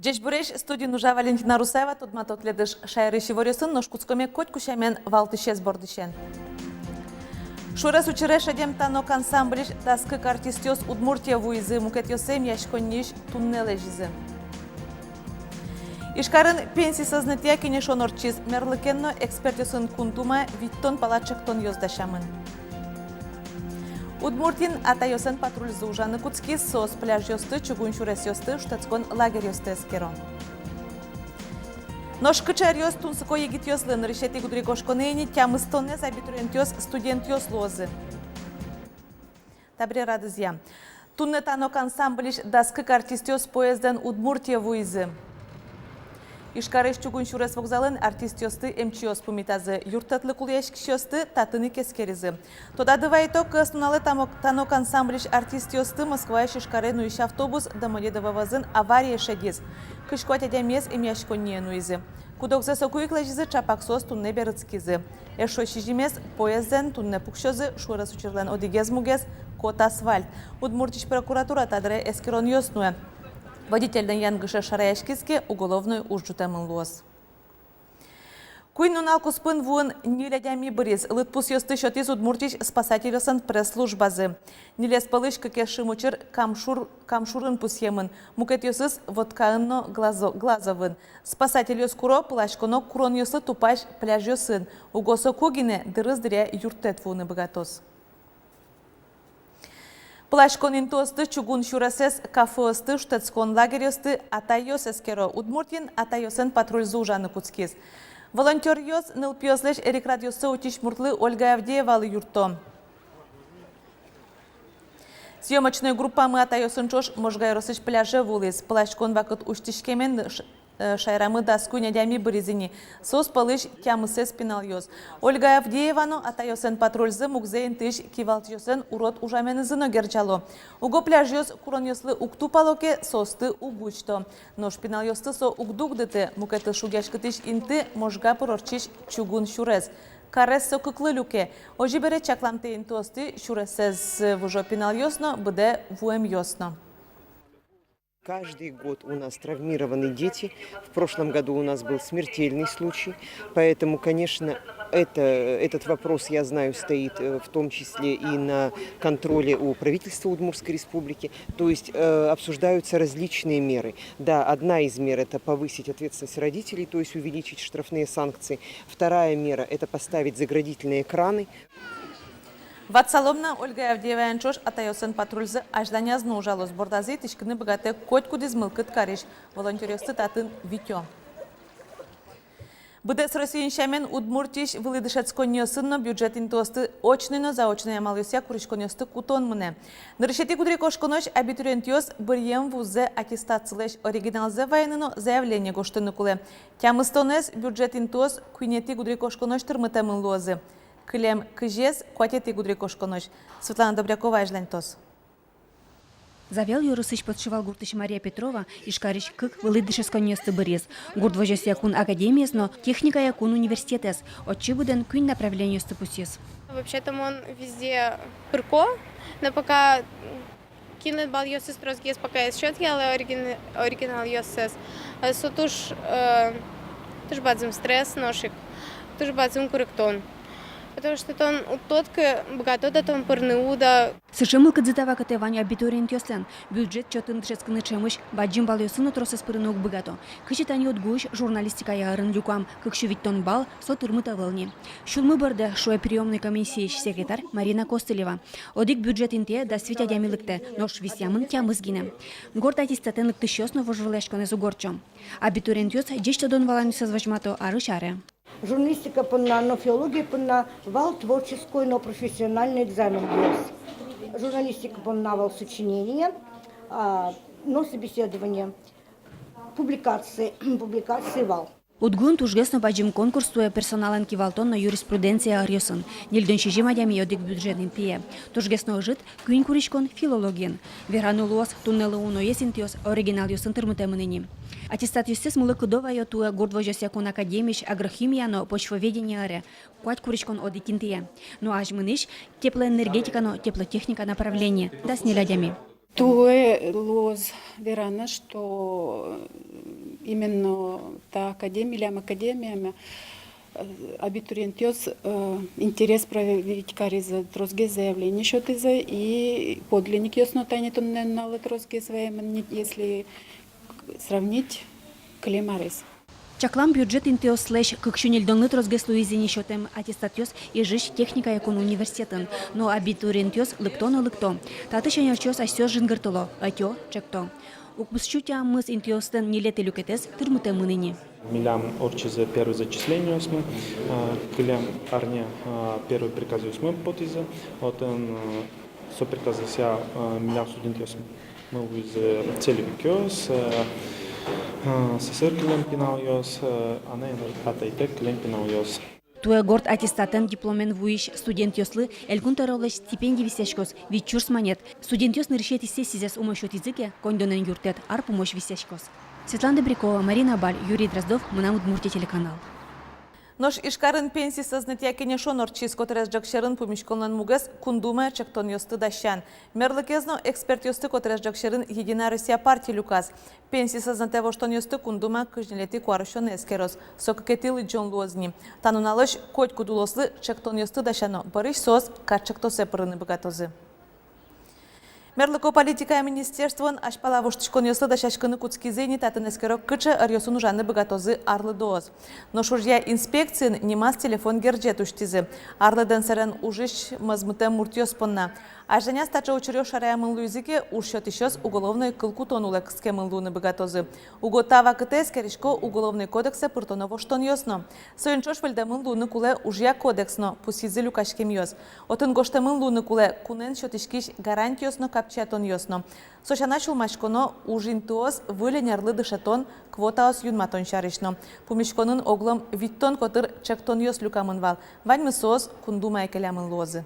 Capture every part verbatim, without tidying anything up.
Ӟечбуресь, студиын ужа Валентина Русаева. Тодмато тӥледыш шаерысь иворъёсын, нош кутскоме котьку сямен валтӥсез бордысен. Шуэрес учыре шедем «Танок» ансамбльысь дас кык артистъёс Удмуртие вуизы, мукетъёссэ эмъяськонниысь туннэ лэзизы. Ижкарын пенси сӧзнэтъя кенешон ортчиз. Мерлыкен но экспертъёсын Кун Дума витьтон пала ӵектонъёс дасямын. Удмуртиын атайёслэн патрульзы ужаны кутскиз. Соос пляжъёсты, чугун сюресъёсты, шутэтскон лагерьёсты эскеро. Нош кыӵе аръёс тунсыко егитъёслы? Нырысетӥ гудырикошконэ ини тямыстонэз абитуриентъёс студентъёс луозы. Табере радызъя. Туннэ «Танок» ансамбльысь дас кык артистъёс поездэн Удмуртие вуизы. Ижкарысь чугун сюрес вокзалын артистъёсты эмчиос пумитазы, юрттэтлы кулэяськисьёсты татын ик эскеризы. Тодады вайто, кӧснуналэ «Танок» ансамбльысь артистъёсты Москваысь Ижкаре нуись автобус Домодедово вӧзын аварие шедиз. Кызь куать адямиез эмъяськонние нуизы. Куд-огзэ соку ик лэзизы, ӵапак соос туннэ берытскизы. Эшшо сизьымез поездэн туннэ пуксёзы. Шуэрес учырлэн одӥгез мугез — кот асфальт. Удмуртиысь прокуратура та дыре эскеронъёс нуэ. Водительлэн янгышез шараяськиз ке, уголовной уж ӝутэмын луоз. Куинь нунал куспын вуын ньыль адями быриз. Лыдпусъёсты сётӥз Удмуртиысь спасательёслэн пресс-службазы. Ньылез пӧлысь кыкез шимес учыр Кам шур-, Кам шурын пусъемын, мукетъёсыз Воткаын но Глазо-, Глазовын. Спасательёс куро, пыласьконо куронъёслы тупась пляжъёсын. Уго соку гинэ дырыз дыръя юрттэт вуыны быгатоз. Пыласькон интыосты, чугун сюресэз, кафеосты, шутэтскон лагерьёсты атайёс эскеро. Удмуртиын атайёслэн патрульзы ужаны кутскиз. Волонтёръёс нылпиослэсь эрикрадъёссэ утись муртлы Ольга Авдеевалы юртто. Съёмочной группамы атайёсын ӵош Можга ёросысь пляже вуылӥз. Пыласькон вакыт усьтӥськемен ш-, э, шаерамы дас куинь адями быриз ини. Соос пӧлысь тямысэз пиналъёс. Ольга Авдеева но атайёслэн патрульзы музъем интыысь кивалтӥсьёслэн урод ужаменызы но герӟало. Уго пляжъёс куронъёслы уг тупало ке, соосты уг усьто. Нош пиналъёсты со уг дугдыты. Мукетыз шугъяськытӥсь инты — Можга пыр ортчись чугун сюрес. Карез со кыклы люке. Озьы бере, чакламтэ интыосты, сюресэз, выжо пиналъёс но, быдэ вуэмъёс но. Каждый год у нас травмированы дети. В прошлом году у нас был смертельный случай. Поэтому, конечно, это, этот вопрос, я знаю, стоит, э, в том числе и на контроле у правительства Удмуртской Республики. То есть, э, обсуждаются различные меры. Да, одна из мер — это повысить ответственность родителей, то есть увеличить штрафные санкции. Вторая мера — это поставить заградительные экраны. Ватсалом на, Ольга Авдееваен ӵош атайёслэн патрульзы азьланяз но ужалоз. Бордазы итӥськыны быгатэ котькудӥз мылкыд карись. Волонтёръёсты татын витё. Быдэс Россиын сямен, Удмуртиысь вылӥ дышетсконниосын но бюджет интыосты очной но заочной амалъёсъя куриськонъёсты кутон мынэ. Нырысетӥ гудырикошконозь абитуриентъёс быръем вуззэ аттестатсылэсь оригиналзэ вайыны но заявление гожтыны кулэ. Тямыстонэз бюджет интыос куинетӥ гудырикошконозь тырмытэмын луозы. Кылем кызез — куатетӥ гудырикошконозь. Светлана Добрякова азьланьтоз. Завьял ёросысь Подшивал гуртысь Мария Петрова Ижкарысь кык вылӥ дышетсконниосты быръиз: гурт возёсъя кун академиез но техникая кун университетэз. Отчы быдэн куинь направлениосты пусйиз. Вообще-то мон везде пырко, но пока кинлэн балъёсыз тросгес, пока ӧз сётъялэ оригин-, оригиналъёссэс. Э, со туж, э, туж бадӟым стресс, нош ик туж бадӟым куректон. Потому что тон уд тодӥськы, быгатод-а тон пырыны, уд-а. Сыӵе мылкыдзы та вакытэ вань абитуриентъёслэн. Бюджет чотын дышетскыны ӵемысь бадӟым балъёсын но тросэз пырыны уг быгато. Кызьы тани ОдГУысь журналистикая ӧрын люкам кык сю витьтон балл, со тырмыт ӧвӧл ни. Сюлмы бӧрдэ, шуэ приёмной комиссиысь секретарь Марина Костылева. Одӥг бюджет интые дас вить адями лыктэ, нош висъямын тямыс гинэ. Горд аттестатэн лыктӥсьёс но вожвылъяськонэз уг ортчо. Абитуриентъёс ӟеч тодон-валанъёссэс возьмато арысь аре. Журналистика понна но филология понна вал творческой но профессиональной экзамен луоз. Журналистика понна вал сочинение, а, но собеседование, публикации, публикации вал. ОдГУын тужгес но бадӟым конкурс туэ персоналэн кивалтон но юриспруденция ӧръёсын. Ньыльдон сизьым адями одӥг бюджет интые. Тужгес но ӧжыт куинь куриськон филологиын. Вераны луоз, туннэлы уноез интыос оригиналъёсын тырмытэмын ини. Аттестатъёссэс мылокыдо вайо туэ гурт возёсъя кун академиысь агрохимия но почвоведение ӧре. Куать куриськон одӥг интые. Но азьмынӥсь теплоэнергетика но теплотехника направление — дас ньыль адями. Туэ луоз вераны, что именно та академия, милям академиямы, э, абитуриентъёс, э, интерес проявить каризы, тросгес заявление сётӥзы, и подлинникъёс но тани туннэ нуналлы тросгес ваемын, не-, если сравнить кылем арез. Чаклам бюджет интыослэсь кык сю ньыльдонлы тросгес луизы ни сётэм аттестатъёс Ижысь техникая кун университетын, но абитуриентъёс лыкто но лыкто. Татысь ӧнерчиос асьсэос жингыртыло: ӧтё, чекто. Укмыс сю тямыс интыослэн ньылетӥ люкетэз тырмытэмын ини. Милям ортчизы первый зачислениосмы, а, кылем арня, а, первый приказъёсмы потӥзы, отын, а, со приказъёсъя, а, милям студентъёсмы вуизы целевикъёс, а, а, сӧсыр кылем пиналъёс, а, анай-атайтэк кылем пиналъёс. Туэ горд аттестатэн, дипломен вуись студентъёслы Элькун тӧролэсь стипенди висъяськоз, вить сюрс манет. Студентъёс нырысетӥ сессизэс умой сётӥзы ке, коньдонэн юрттэт ар пумозь висъяськоз. Светлана Добрякова, Марина Баль, Юрий Дроздов, «Мынам Удмуртие» телеканал. Нош Ижкарын пенси сӧзнэтъя кенешон ортчиз. Котырес ӝӧк сьӧрын пумиськонлэн мугез Кун Думае чектонъёсты дасян. Мерлыкез но экспертъёсты котырес ӝӧк сьӧрын «Единая Россия» парти люказ. Пенси сӧзнэтэ воштонъёсты Кун Дума кызь ньылетӥ куарусёнэ эскероз. Со кыкетӥ лыдӟон луоз ни. Та нуналозь котькуд улослы чектонъёсты дасяно, бӧрысь соос катчектосэ пырыны быгатозы. Мерлыко политикая министерствоын азьпала воштӥськонъёслы дасяськыны кутскизы ини, татын эскеро, кыӵе ӧръёсын ужаны быгатозы арлыдоос. Нош ужъя инспекциын нимаз телефон герӟет усьтӥзы. Арлыдэн сэрен ужысь мозмытэм муртъёс понна. Азьланяз таӵе учыръёс шараямын луизы ке, уж сётӥсьёс уголовной кыл кутон улэ кыскемын луыны быгатозы. Уго та вакытэ эскерисько Уголовной кодексэ пыртоно воштонъёс но. Соин ӵош выльдэмын луыны кулэ Ужъя кодекс но, пусйизы люкаськемъёс. Отын гожтэмын луыны кулэ кунэн сётӥськись гарантиос но капчиятонъёс но. Со сяна сюлмаськоно ужинтыос выль ӧнерлы дышетон, квотаос юнматон сярысь но. Пумиськонын оглом витьтон котыр чектонъёс люкамын вал. Ваньмыз соос Кун Думае келямын луозы.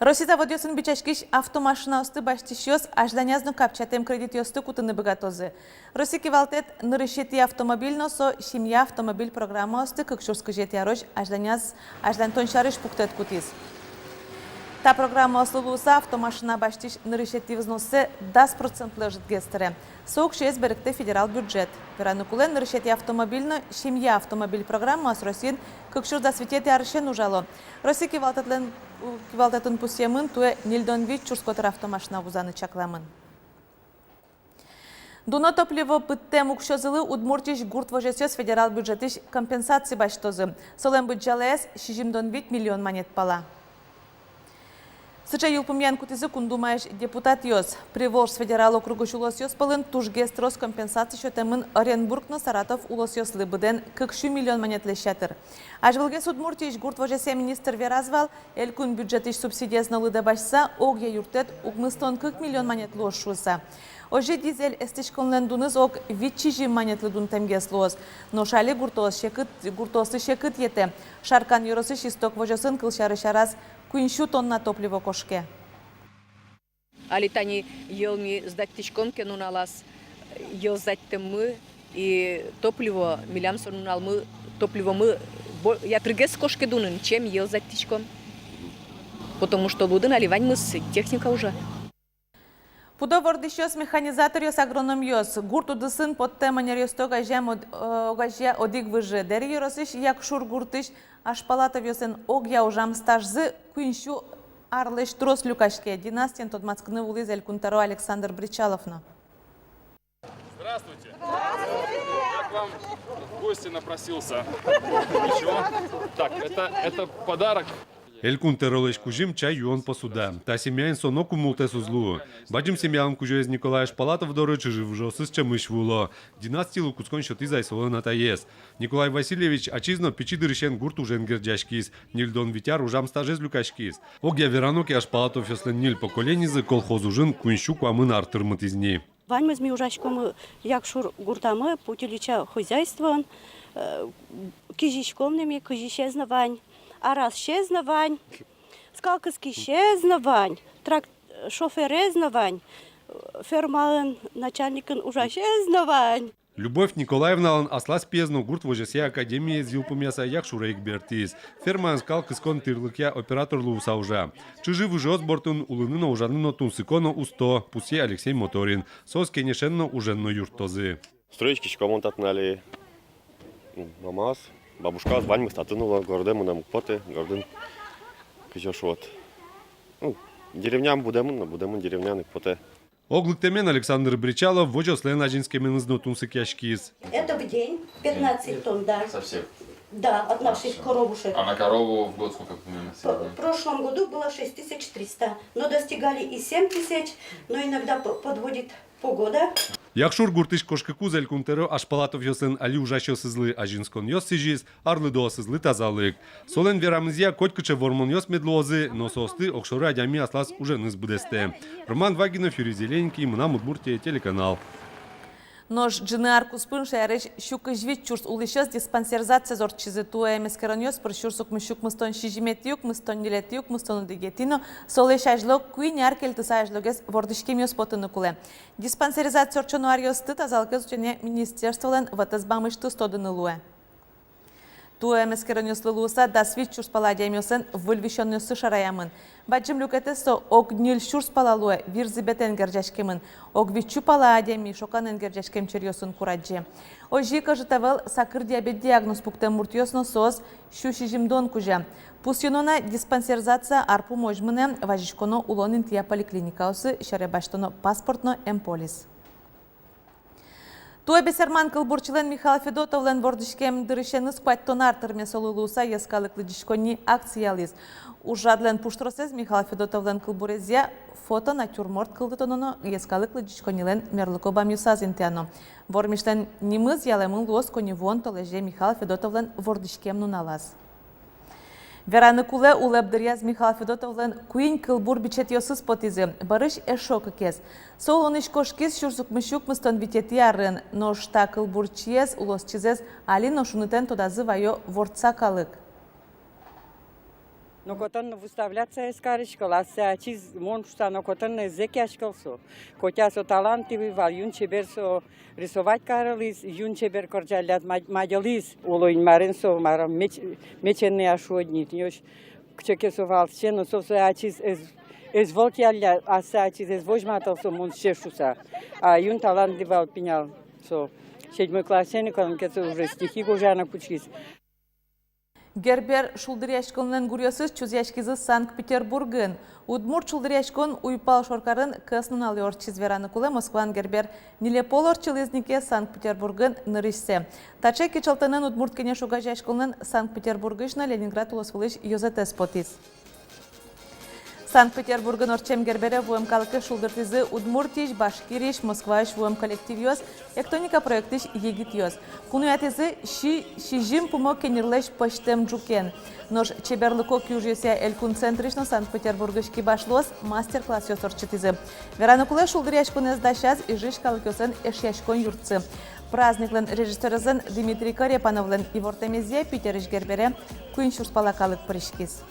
Россиысь заводъёсын бичаськись автомашинаосты басьтӥсьёс азьланяз но капчиятэм кредитъёсты кутыны быгатозы. Россиысь кивалтэт нырысетӥ автомобиль но со «Семья автомобиль» программаосты кык сюрс кызетӥ арозь азьланяз, азьланьтон сярысь пуктэт кутӥз. Та программаослы луыса автомашина басьтӥсь нырысетӥ взноссэ дас процентлы ӧжытгес тыре. Со уксёез берыктэ федерал бюджет. Вераны кулэ, нырысетӥ автомобиль но «Семья автомобиль» программаос Россиын кык сюрс дас витетӥ арысен ужало. Россиысь кивалтэтлэн, кивалтэтын пусъемын, туэ ньыльдон вить сюрс котыр автомашина вузаны чакламын. Дуно топливо пыттэм уксёзылы Удмуртиысь гурт возёсъёс федерал бюджетысь компенсаци басьтозы. Солэн быдӟалаез сизьымдон вить миллион манет пала. Сыӵе йылпумъян кутӥзы Кун Думаысь депутатъёс. Приволжск федерал округысь улосъёс пӧлын тужгес трос компенсаци сётэмын Оренбург но Саратов улосъёслы, быдэн кык сю миллион манетлэсь ятыр. Азьвылгес Удмуртиысь гурт возёсъя министр вераз вал, элькун бюджетысь субсидиез но лыдэ басьтыса, огъя юрттэт укмыстон кык миллион манет луоз шуыса. Озьы дизель эстӥськонлэн дуныз ог вить сизьым манетлы дунтэмгес луоз. Нош али гуртоос секыт, гуртоослы секыт йӧтэ. Шаркан ёросысь Исток возёсын, кылсярысь, араз куинь сю тонна топливо кошке. Али тани йӧл ми сдатьтӥськом ке нуналаз, йӧл сдатьтэммы, и топливо, милям со нуналмы топливомы бо-, ятыргес кошке дунын, чем йӧл сдатьтӥськом. Потому что лудын али ваньмыз техника ужа. Пудо вордӥсьёс, механизаторъёс, агрономъёс. Гурт удысын поттэм ӧнеръёсты огазеям од-, э, огазея одӥг выжы. Дэри ёросысь Якшур гуртысь Ашпалатовъёслэн огъя ужам стажзы куинь сю арлэсь трос люкаське. «Династиен» тодматскыны вуылӥз элькун тӧро Александр Бречалов но. Здравствуйте. Я к вам в гости напросился. Ничего. Так, это, это подарок. Элькун тӧролэсь кузьым — чай юон посуда. Та семьяын со ноку мултэс уз луы. Бадӟым семьялэн кузёез Николай Ашпалатов доры чыжы-выжыосыз ӵемысь вуыло. «Династилы» кутскон сётӥз ай солэн атаез. Николай Васильевич ачиз но пичи дырысен гурт ужен герӟаськиз. Ньыльдон вить ар ужам стажез люкаськиз. Огъя верано ке, Ашпалатовъёслэн ньыль поколенизы колхоз ужын куинь сю куамын ар тырмытӥз ни. Ваньмыз ми ужаськом Якшур гуртамы, пуд ильича хозяйствоын, э, кизиськом ни ми, кызисез но вань, арасез но вань, скал кыскисез но вань, трак-, шофёрез но вань, фермаын начальникын ужасез но вань. Любовь Николаевналэн аслаз пиез но гурт возёсъя академиез йылпумъяса Якшуре ик бертӥз. Фермаын скал кыскон тӥрлыкъя оператор луыса ужа. Чыжы-выжыос бордын улыны но, ужаны но тунсыко но усто, пусъе Алексей Моторин. Соос кенешен но, ужен но юрттозы. Стройщик ик мон татын али. Мамаос, бабушкаос ваньмыз татын уло, городэ мынэм уг поты, городын кызьы шуод. Ну, деревням будэмын но, будэмын деревняын ик потэ. Ог лыктэмен Александр Бречалов возёслэн азинскеменыз но тунсыкъяськиз. Это в день пятнадцать тонн, да. Со всех? Да, от наших коровушек. А на корову в год сколько примерно? В прошлом году было шесть тысяч триста, но достигали и семь тысяч, но иногда п-, подводит погода. Якшур гуртысь кошкыкуз Элькун тӧро Аш Палатовъёслэн али ужасьёсызлы азинсконъёс сӥзиз, арлыдоосызлы тазалык. Солэн верамезъя, котькыӵе вормонъёс мед луозы, но соосты огшоры адями аслаз уженыз быдэстэ. Роман Вагинов, Юрий Зеленький, «Мынам Удмуртие» телеканал. Нош ӝыны ар куспын шаерысь сю кызь вить сюрс улӥсьёс диспансеризациез ортчизы. Туэ эмэскеронъёс пыр сюрс укмыс сю укмыстон сизьыметӥ, укмыстон ньылетӥ, укмыстон одӥгетӥ но солэсь азьло куинь ар кельтыса азьлогес вордӥськемъёс потыны кулэ. Диспансеризация ортчоно аръёсты тазалыкез утёнъя министерстволэн вотэс бамысьтыз тодыны луэ. Туэ эмэскеронъёслы луыса дас вить сюрс пала адямиослэн выль висёнъёссы шараямын. Бадӟым люкетэз со ог ньыль сюрс пала луэ, вирзӥбетэн герӟаськемын. Ог вить сю пала адями шоканэн герӟаськем черъёсын курадӟе. Озьы ик ӧжыт ӧвӧл сакыр диабет диагноз пуктэм муртъёс но, соос сю сизьымдон кузя. Пусйоно на, диспансеризация ар пумозь мынэ, вазиськоно улон интыя поликлиникаосы, сьӧре басьтоно паспорт но эмполис. Туэ бесерман кылбурчилэн Михаил Федотовлэн вордӥськем дырысеныз куатьтон ар тырме. Солы луыса йӧскалык лыдӟиськонни акция ялӥз. Ужрадлэн пуштросэз Михаил Федотовлэн кылбурезъя фото, натюрморт кылдытоно но йӧскалык лыдӟиськоннилэн мерлыко бамъёсаз интыяно. Вормисьлэн нимыз ялэмын луоз коньывуон толэзе Михаил Федотовлэн вордӥськем нуналаз. Вераны кулэ, улэп дыръяз Михаил Федотовлэн куинь кылбур бичетъёсыз потӥзы, бӧрысь эшшо кыкез. Со улонысь кошкиз сюрс укмыссю укмыстон витетӥ арын, нош та кылбурчиез улосчизэс али но шунытэн тодазы вайо вордса калык. Но котырын но выставляться ӧз кариськы, ассэ ачиз мон шуса но котырын но ӧз экъяськылы со. Хотя со талантливый вал, юн чебер со рисовать карылӥз, юн чебер кырӟалляз, ма-, мадьылӥз. Оло Инмарен со, мар-а, меч-, меченый, а шуод ни, тӥнь озь кыӵе ке со вал сыӵе, но со, со ачиз ӧз, ӧз вӧлтӥялля, ассэ ачиз ӧз возьматылы со мон сыӵе шуса. А юн талантливый вал пинал со. Седьмой классэ но кӧня ке со уже стихи гожъяны кутскиз. Гербер шулдыръяськонлэн гуръёсыз чузъяськизы Санкт-Петербургын. Удмурт шулдыръяськон уйпал шоркарын кӧснунал ортчиз. Вераны кулэ, Москваын Гербер ньыле пол ортчылӥз ни ке, Санкт-Петербургын нырысьсэ. Таӵе кичӧлтонэн Удмурт Кенеш огазеяськонлэн Санкт-Петербургысь но Ленинград улосвылысь ёзэтэз потӥз. Санкт-Петербургын ортчем Гербере вуэм калыкез шулдыртӥзы Удмуртиысь, Башкириысь, Москваысь вуэм коллективъёс, «Эктоника» проектысь егитъёс. Куноятӥзы си-, сизьым пумо кеньырлэсь пӧзьтэм ӝукен. Нош чеберлыко киужъёсъя элькун центрысь но Санкт-Петербургысь кибашлыос мастер-классъёс ортчытӥзы. Вераны кулэ, шулдыръяськонэз дасяз Ижысь калыкъёслэн Эшъяськон юртсы. Праздниклэн режиссёрезлэн Дмитрий Корепановлэн ивортэмезъя, Питерысь Гербере куинь сюрс пала калык пыриськиз.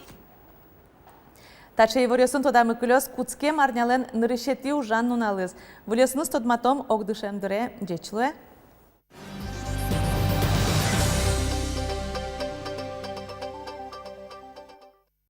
Таӵе иворъёсын тодамы кылёз кутскем арнялэн нырысетӥ ужан нуналыз. Выльёсыныз тодматом огдышем дыре. Ӟеч луэ.